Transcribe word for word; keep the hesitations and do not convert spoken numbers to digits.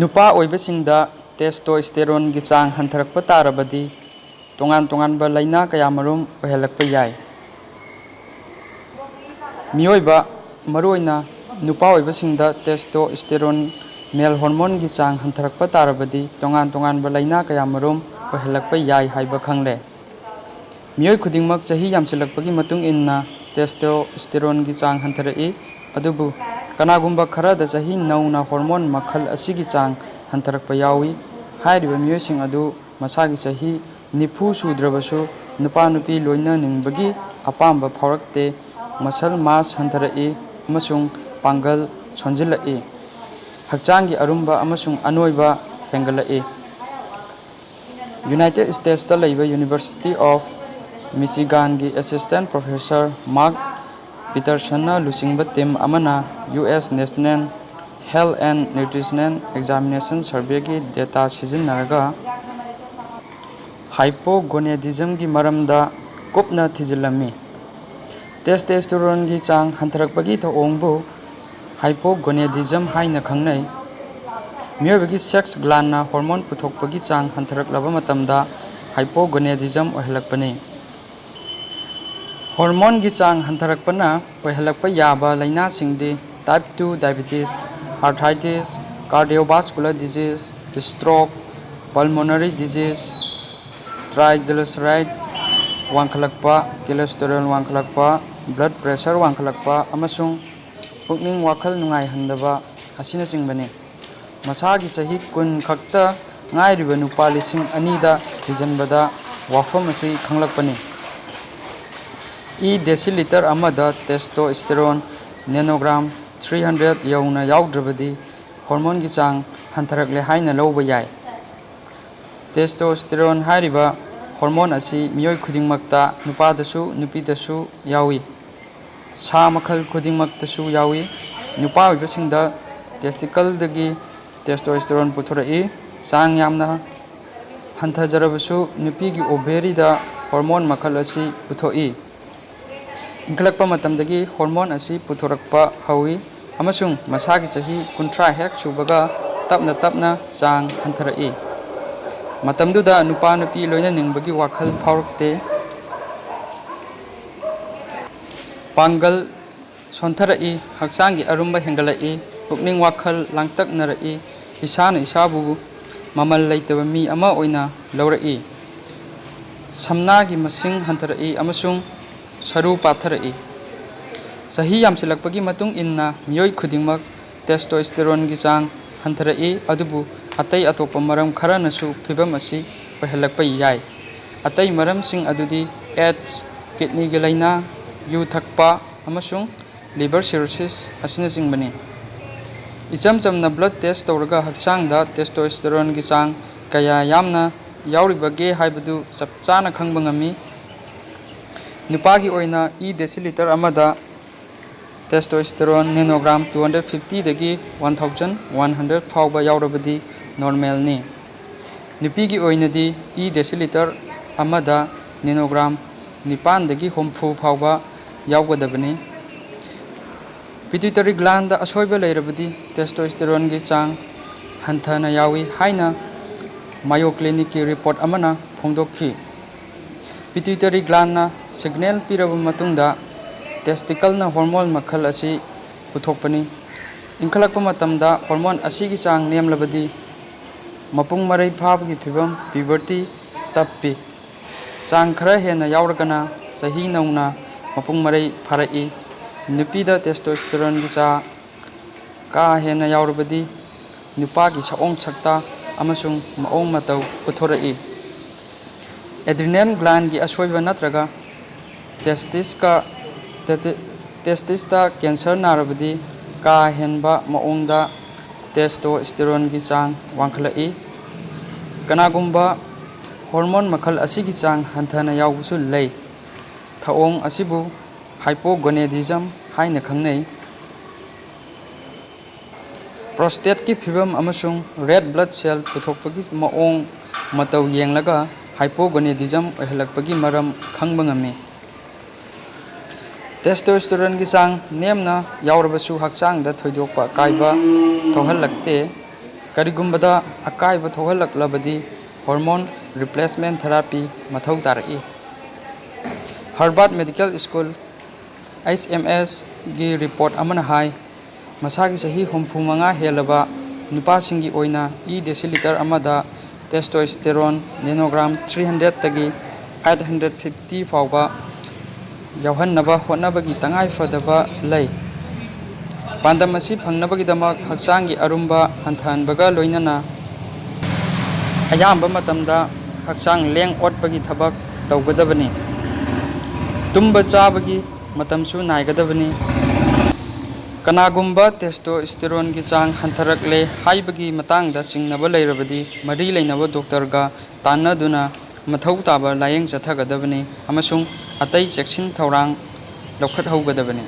ꯅꯨꯄꯥ ꯑꯣꯏꯕꯁꯤꯡꯗ testosteroneꯒꯤ ꯆꯥꯡ ꯍꯟꯊꯔꯛꯄ ꯇꯥꯔꯕꯗꯤ ꯇꯣꯉꯥꯟ ꯇꯣꯉꯥꯟꯕ ꯂꯥꯏꯅꯥ ꯀꯌꯥꯃꯔꯨꯝ ꯑꯣꯏꯍꯜꯂꯛꯄ ꯌꯥꯏ꯫ ꯃꯤꯑꯣꯏꯕ, ꯃꯔꯨꯑꯣꯏꯅ ꯅꯨꯄꯥ ꯑꯣꯏꯕꯁꯤꯡꯗ testosterone, male hormoneꯒꯤ ꯆꯥꯡ ꯍꯟꯊꯔꯛꯄ ꯇꯥꯔꯕꯗꯤ ꯇꯣꯉꯥꯟ ꯇꯣꯉꯥꯟꯕ ꯂꯥꯏꯅꯥ ꯀꯌꯥꯃꯔꯨꯝ ꯑꯣꯏꯍꯜꯂꯛꯄ ꯌꯥꯏ ꯍꯥꯏꯕ ꯈꯪꯂꯦ꯫ ꯃꯤꯑꯣꯏ ꯈꯨꯗꯤꯡꯃꯛ ꯆꯍꯤ ꯌꯥꯝꯁꯤꯜꯂꯛꯄꯒꯤ ꯃꯇꯨꯡ ꯏꯟꯅ testosteroneꯒꯤ ꯆꯥꯡ ꯍꯟꯊꯔꯛꯏ, ꯑꯗꯨꯕꯨ ꯀꯅꯥꯒꯨꯝꯕ ꯈꯔꯗ ꯆꯍꯤ ꯅꯧꯅ hormone ꯃꯈꯜ ꯑꯁꯤꯒꯤ ꯆꯥꯡ ꯍꯟꯊꯔꯛꯄ ꯌꯥꯎꯏ꯫ ꯍꯥꯏꯔꯤꯕ ꯃꯤꯑꯣꯏꯁꯤꯡ ꯑꯗꯨ ꯃꯁꯥꯒꯤ ꯆꯍꯤ ꯅꯤꯐꯨ ꯁꯨꯗ꯭ꯔꯕꯁꯨ ꯅꯨꯄꯥ ꯅꯨꯄꯤ ꯂꯣꯏꯅꯅꯤꯡꯕꯒꯤ ꯑꯄꯥꯝꯕ ꯐꯥꯎꯔꯛꯇꯦ, muscle mass ꯍꯟꯊꯔꯛꯏ ꯑꯃꯁꯨꯡ ꯄꯥꯡꯒꯜ ꯁꯣꯟꯖꯤꯜꯂꯛꯏ꯫ ꯍꯛꯆꯥꯡꯒꯤ ꯑꯔꯨꯝꯕ ꯑꯃꯁꯨꯡ ꯑꯅꯣꯏꯕ ꯍꯦꯟꯒꯠꯂꯛꯏ꯫ United Statesꯇ ꯂꯩꯕ University of Michiganꯒꯤ assistant professor Mark Petersonꯅ ꯂꯨꯆꯤꯡꯕ team ꯑꯃꯅ U S National Health and Nutrition Examination Surveyꯒꯤ data ꯁꯤꯖꯤꯟꯅꯔꯒ hypogonadismꯒꯤ ꯃꯔꯝꯗ ꯀꯨꯞꯅ ꯊꯤꯖꯤꯜꯂꯝꯃꯤ꯫ Testosteroneꯒꯤ ꯆꯥꯡ ꯍꯟꯊꯔꯛꯄꯒꯤ ꯊꯧꯑꯣꯡꯕꯨ hypogonadism ꯍꯥꯏꯅ ꯈꯪꯅꯩ꯫ ꯃꯤꯑꯣꯏꯕꯒꯤ sex glandꯅ hormone ꯄꯨꯊꯣꯛꯄꯒꯤ ꯆꯥꯡ ꯍꯟꯊꯔꯛꯂꯕ ꯃꯇꯝꯗ hypogonadism ꯑꯣꯏꯍꯜꯂꯛꯄꯅꯤ꯫ Hormoneꯒꯤ ꯆꯥꯡ ꯍꯟꯊꯔꯛꯄꯅ ꯑꯣꯏꯍꯜꯂꯛꯄ ꯌꯥꯕ ꯂꯥꯏꯅꯥꯁꯤꯡꯗꯤ type two diabetes, arthritis, cardiovascular disease, stroke, pulmonary disease, triglyceride ꯋꯥꯡꯈꯠꯂꯛꯄ, cholesterol ꯋꯥꯡꯈꯠꯂꯛꯄ, blood pressure ꯋꯥꯡꯈꯠꯂꯛꯄ ꯑꯃꯁꯨꯡ ꯄꯨꯛꯅꯤꯡ ꯋꯥꯈꯜ ꯅꯨꯡꯉꯥꯏꯍꯟꯗꯕ ꯑꯁꯤꯅꯆꯤꯡꯕꯅꯤ꯫ ꯃꯁꯥꯒꯤ ꯆꯍꯤ ꯀꯨꯟ ꯈꯛꯇ ꯉꯥꯏꯔꯤꯕ ꯅꯨꯄꯥ ꯂꯤꯁꯤꯡ ꯑꯅꯤꯗ ꯊꯤꯖꯤꯟꯕꯗ ꯋꯥꯐꯝ ꯑꯁꯤ ꯈꯪꯂꯛꯄꯅꯤ꯫ ꯏ deciliter ꯑꯃꯗ testosterone nanogram three hundred ꯌꯧꯅ ꯌꯥꯎꯗ꯭ꯔꯕꯗꯤ hormoneꯒꯤ ꯆꯥꯡ ꯍꯟꯊꯔꯛꯂꯦ ꯍꯥꯏꯅ ꯂꯧꯕ ꯌꯥꯏ꯫ Testosterone ꯍꯥꯏꯔꯤꯕ hormone ꯑꯁꯤ ꯃꯤꯑꯣꯏ ꯈꯨꯗꯤꯡꯃꯛꯇ, ꯅꯨꯄꯥꯗꯁꯨ ꯅꯨꯄꯤꯗꯁꯨ ꯌꯥꯎꯏ꯫ ꯁꯥ ꯃꯈꯜ ꯈꯨꯗꯤꯡꯃꯛꯇꯁꯨ ꯌꯥꯎꯏ꯫ ꯅꯨꯄꯥ ꯑꯣꯏꯕꯁꯤꯡꯗ testicleꯗꯒꯤ testosterone ꯄꯨꯊꯣꯔꯛꯏ꯫ ꯆꯥꯡ ꯌꯥꯝꯅ ꯍꯟꯊꯖꯔꯕꯁꯨ ꯅꯨꯄꯤꯒꯤ ovaryꯗ hormone ꯃꯈꯜ ꯑꯁꯤ ꯄꯨꯊꯣꯛꯏ꯫ ꯏꯟꯈꯠꯂꯛꯄ ꯃꯇꯝꯗꯒꯤ hormone ꯑꯁꯤ ꯄꯨꯊꯣꯔꯛꯄ ꯍꯧꯏ ꯑꯃꯁꯨꯡ ꯃꯁꯥꯒꯤ ꯆꯍꯤ ꯀꯨꯟꯊ꯭ꯔꯥ ꯍꯦꯛ ꯁꯨꯕꯒ ꯇꯞꯅ ꯇꯞꯅ ꯆꯥꯡ ꯍꯟꯊꯔꯛꯏ꯫ ꯃꯇꯝꯗꯨꯗ ꯅꯨꯄꯥ ꯅꯨꯄꯤ ꯂꯣꯏꯅꯅꯤꯡꯕꯒꯤ ꯋꯥꯈꯜ ꯐꯥꯎꯔꯛꯇꯦ꯫ ꯄꯥꯡꯒꯜ ꯁꯣꯟꯊꯔꯛꯏ, ꯍꯛꯆꯥꯡꯒꯤ ꯑꯔꯨꯝꯕ ꯍꯦꯟꯒꯠꯂꯛꯏ, ꯄꯨꯛꯅꯤꯡ ꯋꯥꯈꯜ ꯂꯥꯡꯇꯛꯅꯔꯛꯏ, ꯏꯁꯥꯅ ꯏꯁꯥꯕꯨ ꯃꯃꯜ ꯂꯩꯇꯕ ꯃꯤ ꯑꯃ ꯑꯣꯏꯅ ꯂꯧꯔꯛꯏ꯫ ꯁꯝꯅꯥꯒꯤ ꯃꯁꯤꯡ ꯍꯟꯊꯔꯛꯏ ꯑꯃꯁꯨꯡ ꯁꯔꯨ ꯄꯥꯊꯔꯛꯏ꯫ ꯆꯍꯤ ꯌꯥꯝꯁꯤꯜꯂꯛꯄꯒꯤ ꯃꯇꯨꯡ ꯏꯟꯅ ꯃꯤꯑꯣꯏ ꯈꯨꯗꯤꯡꯃꯛ testosteroneꯒꯤ ꯆꯥꯡ ꯍꯟꯊꯔꯛꯏ, ꯑꯗꯨꯕꯨ ꯑꯇꯩ ꯑꯇꯣꯞꯄ ꯃꯔꯝ ꯈꯔꯅꯁꯨ ꯐꯤꯚꯝ ꯑꯁꯤ ꯑꯣꯏꯍꯜꯂꯛꯄ ꯌꯥꯏ꯫ ꯑꯇꯩ ꯃꯔꯝꯁꯤꯡ ꯑꯗꯨꯗꯤ AIDS, kidneyꯒꯤ ꯂꯥꯏꯅꯥ, ꯌꯨ ꯊꯛꯄ ꯑꯃꯁꯨꯡ liver cirrhosis ꯑꯁꯤꯅꯆꯤꯡꯕꯅꯤ꯫ ꯏꯆꯝ ꯆꯝꯅ blood test ꯇꯧꯔꯒ ꯍꯛꯆꯥꯡꯗ testosteroneꯒꯤ ꯆꯥꯡ ꯀꯌꯥ ꯌꯥꯝꯅ ꯌꯥꯎꯔꯤꯕꯒꯦ ꯍꯥꯏꯕꯗꯨ ꯆꯞ ꯆꯥꯅ ꯈꯪꯕ ꯉꯝꯃꯤ꯫ ꯅꯨꯄꯥꯒꯤ ꯑꯣꯏꯅ ꯏ deciliter ꯑꯃꯗ testosterone nanogram two hundred fiftyꯗꯒꯤ one thousand one hundred ꯐꯥꯎꯕ ꯌꯥꯎꯔꯕꯗꯤ normalꯅꯤ꯫ ꯅꯨꯄꯤꯒꯤ ꯑꯣꯏꯅꯗꯤ ꯏ deciliter ꯑꯃꯗ nanogram ꯅꯤꯄꯥꯟꯗꯒꯤ ꯍꯨꯝꯐꯨ ꯐꯥꯎꯕ ꯌꯥꯎꯒꯗꯕꯅꯤ꯫ Pituitary glandꯗ ꯑꯁꯣꯏꯕ ꯂꯩꯔꯕꯗꯤ testosteroneꯒꯤ ꯆꯥꯡ ꯍꯟꯊꯅ ꯌꯥꯎꯏ ꯍꯥꯏꯅ Mayo Clinicꯀꯤ report ꯑꯃꯅ ꯐꯣꯡꯗꯣꯛꯈꯤ꯫ Pituitary glandꯅ signal ꯄꯤꯔꯕ ꯃꯇꯨꯡꯗ testicleꯅ hormone ꯃꯈꯜ ꯑꯁꯤ ꯄꯨꯊꯣꯛꯄꯅꯤ꯫ ꯏꯟꯈꯠꯂꯛꯄ ꯃꯇꯝꯗ hormone ꯑꯁꯤꯒꯤ ꯆꯥꯡ ꯅꯦꯝꯂꯕꯗꯤ ꯃꯄꯨꯡ ꯃꯔꯩ ꯐꯥꯕꯒꯤ ꯐꯤꯚꯝ, puberty, ꯇꯞꯄꯤ꯫ ꯆꯥꯡ ꯈꯔ ꯍꯦꯟꯅ ꯌꯥꯎꯔꯒꯅ ꯆꯍꯤ ꯅꯧꯅ ꯃꯄꯨꯡ ꯃꯔꯩ ꯐꯥꯔꯛꯏ꯫ ꯅꯨꯄꯤꯗ testosteroneꯒꯤ ꯆꯥꯡ ꯀꯥ ꯍꯦꯟꯅ ꯌꯥꯎꯔꯕꯗꯤ ꯅꯨꯄꯥꯒꯤ ꯁꯑꯣꯡ ꯁꯛꯇ ꯑꯃꯁꯨꯡ ꯃꯑꯣꯡ ꯃꯇꯧ ꯎꯠꯊꯣꯔꯛꯏ꯫ Adrenal glandꯀꯤ ꯑꯁꯣꯏꯕ ꯅꯠꯇ꯭ꯔꯒ testisꯀ, testi-, testisꯇ cancer ꯅꯥꯔꯕꯗꯤ ꯀꯥ ꯍꯦꯟꯕ ꯃꯑꯣꯡꯗ testosteroneꯒꯤ ꯆꯥꯡ ꯋꯥꯡꯈꯠꯂꯛꯏ꯫ ꯀꯅꯥꯒꯨꯝꯕ hormone ꯃꯈꯜ ꯑꯁꯤꯒꯤ ꯆꯥꯡ ꯍꯟꯊꯅ ꯌꯥꯎꯕꯁꯨ ꯂꯩ꯫ ꯊꯧꯑꯣꯡ ꯑꯁꯤꯕꯨ hypogonadism ꯍꯥꯏꯅ ꯈꯪꯅꯩ꯫ Prostateꯀꯤ ꯐꯤꯚꯝ ꯑꯃꯁꯨꯡ red blood cell ꯄꯨꯊꯣꯛꯄꯒꯤ ꯃꯑꯣꯡ ꯃꯇꯧ ꯌꯦꯡꯂꯒ hypogonadism ꯑꯣꯏꯍꯜꯂꯛꯄꯒꯤ ꯃꯔꯝ ꯈꯪꯕ ꯉꯝꯃꯤ꯫ Testosteroneꯒꯤ ꯆꯥꯡ ꯅꯦꯝꯅ ꯌꯥꯎꯔꯕꯁꯨ ꯍꯛꯆꯥꯡꯗ ꯊꯣꯏꯗꯣꯛꯄ ꯑꯀꯥꯏꯕ ꯊꯣꯛꯍꯜꯂꯛꯇꯦ꯫ ꯀꯔꯤꯒꯨꯝꯕꯗ ꯑꯀꯥꯏꯕ ꯊꯣꯛꯍꯜꯂꯛꯂꯕꯗꯤ hormone replacement therapy ꯃꯊꯧ ꯇꯥꯔꯛꯏ꯫ Harvard Medical School, H M S, ꯒꯤ report ꯑꯃꯅ ꯍꯥꯏ, ꯃꯁꯥꯒꯤ ꯆꯍꯤ ꯍꯨꯝꯐꯨ ꯃꯉꯥ ꯍꯦꯜꯂꯕ ꯅꯨꯄꯥꯁꯤꯡꯒꯤ ꯑꯣꯏꯅ ꯏ deciliter ꯑꯃꯗ testosterone nanogram three hundred ꯇꯒꯤ eight hundred fifty ꯐꯥꯎꯕ ꯌꯥꯎꯍꯟꯅꯕ ꯍꯣꯠꯅꯕꯒꯤ ꯇꯉꯥꯏ ꯐꯗꯕ ꯂꯩ꯫ ꯄꯥꯟꯗꯝ ꯑꯁꯤ ꯐꯪꯅꯕꯒꯤꯗꯃꯛ ꯍꯛꯆꯥꯡꯒꯤ ꯑꯔꯨꯝꯕ ꯍꯟꯊꯍꯟꯕꯒ ꯂꯣꯏꯅꯅ ꯑꯌꯥꯝꯕ ꯃꯇꯝꯗ ꯍꯛꯆꯥꯡ ꯂꯦꯡ ꯑꯣꯠꯄꯒꯤ ꯊꯕꯛ ꯇꯧꯒꯗꯕꯅꯤ꯫ ꯇꯨꯝꯕ ꯆꯥꯕꯒꯤ ꯃꯇꯝꯁꯨ ꯅꯥꯏꯒꯗꯕꯅꯤ꯫ ꯀꯅꯥꯒꯨꯝꯕ testosterone ꯒꯤ ꯆꯥꯡ ꯍꯟꯊꯔꯛꯂꯦ ꯍꯥꯏꯕꯒꯤ ꯃꯇꯥꯡꯗ ꯆꯤꯡꯅꯕ ꯂꯩꯔꯕꯗꯤ, ꯃꯔꯤ ꯂꯩꯅꯕ doctor ꯒ ꯇꯥꯟꯅꯗꯨꯅ ꯃꯊꯧ ꯇꯥꯕ ꯂꯥꯌꯦꯡ ꯆꯠꯊꯒꯗꯕꯅꯤ ꯑꯃꯁꯨꯡ ꯑꯇꯩ ꯆꯦꯛꯁꯤꯟ ꯊꯧꯔꯥꯡ ꯂꯧꯈꯠꯍꯧꯒꯗꯕꯅꯤ꯫